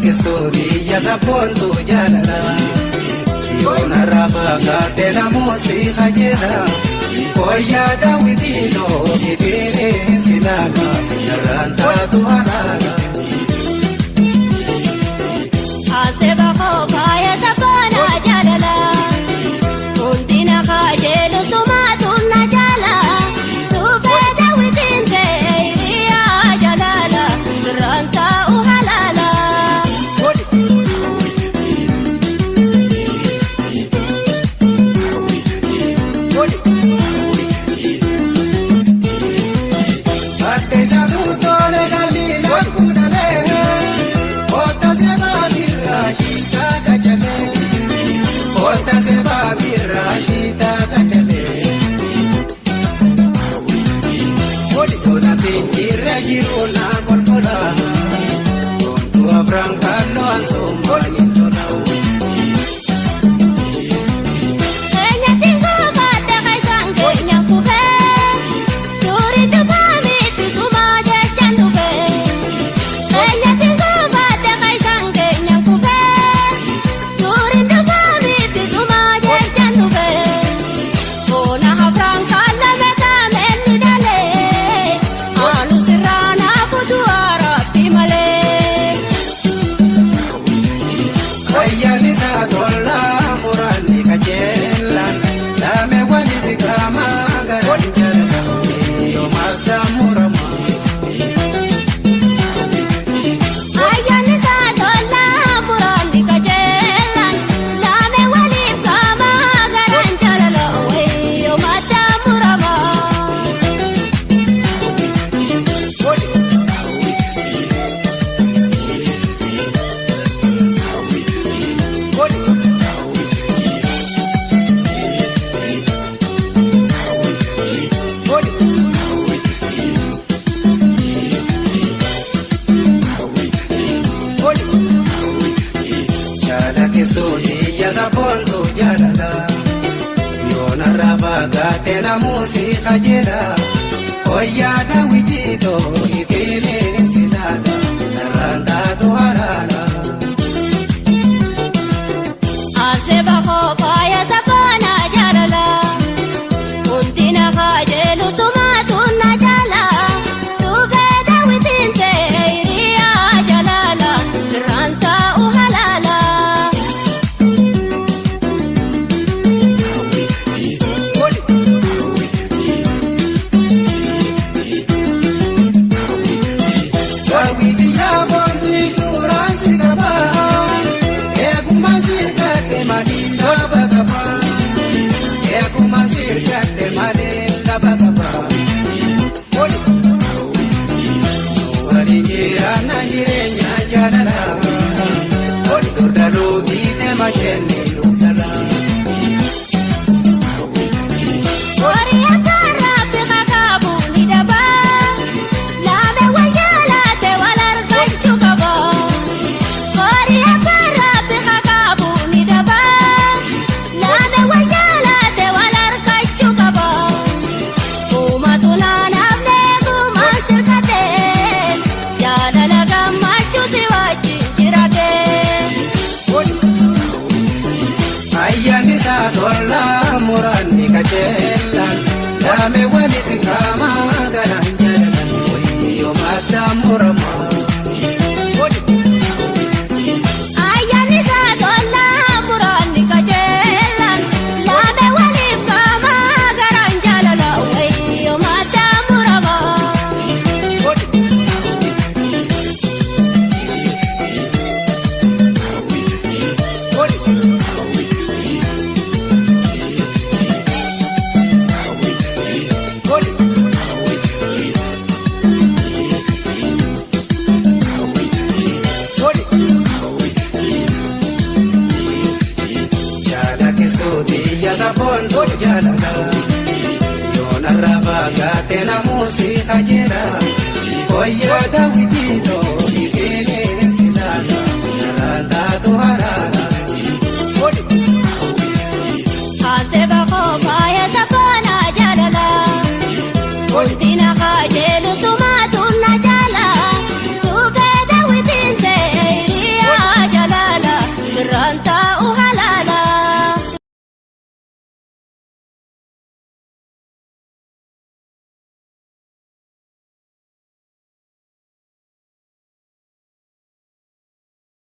Jaalakkistuuti jasaboontu jaalala. Yoona raafaa namuusi kajeela. Koyyaa daawwitii loogi bineensi laala. Narraan taatu halaala. Aseba koofaaya sabaana jaalala. Hundina kajeelu sumaatu na jaala. Tuufee daawwitiin ta'e hiriyaa jaalala. Sirraan taa'u halaala. Addeessa tuutoolee galii lakkuudhalee. Oota seebaa birraa shiitaa kajalee. Oota seebaa birraa shiitaa kajalee. Yoona finjirra jiru naa kolkola. Ontuu afran kalloo ansoomaa hin tola. Keenyatti goofaadha keessaan keenya kufee. Tuuri dhufaanitti sumaa jechaan dhufee. Keenyatti goofaadha keessaan keenya kufee. Tuuri dhufaanitti sumaa jechaan dhufee. Boona hafraan kaallame kaameen ni dhalee. Haanu sirraa naafutu arabbi malee. Ayyaanni isaa tola muraanni kajeelaan laame walitti qaama garaan jaalala yoo maata murama. Ayyaanni isaa tola muraanni kajeelaan laame waliif qaama garaan jaalala wayyoo madda murama. Jaalakkistuuti jasaboontu jaalala yoona raafaa gaatee namuusi kajeela koyyaa daawwitii too'i bineensi laala narraan taatu halaala. Aseba koofaaya sabaana jaalala. Hundina kajeelu sumaatu na jaala. Tuufee daawwitiin ta'e hiriyaa jaalala. Sirraan taa'u halaala. Daawwitii yaaboonti suuraan si qaba. Eegummaan sirkadhe malee dhaba qaba. Eegummaan sirkadhe malee dhaba qaba. Waliin jiraanna jireenya jaalala. Durdaluu dhiite masheenni dhala. Horii akka rabbi kakaabu ni daba. Laame wal jaalate wal argachuu qaba. Horii akka rabbi kakaabu ni daba. Laame wal jaalate wal argachuu qaba. Uumatu naannafne gumaan sirkate. Jaalala gammachuu si wajjin jiraate. Ayyaanni isaa tola muraanni kajeelaan laame walitti qaama garaan jaalalan wayyoo madda murama. Ayyaanni isaa tola muraanni kajeelaan laame waliif qaama garaan jaalala wayyoo madda murama. Jaalakkistuuti jasaboontu jaalala yoona raafaa gaatee namuusi kajeela koyyaa daawwitii.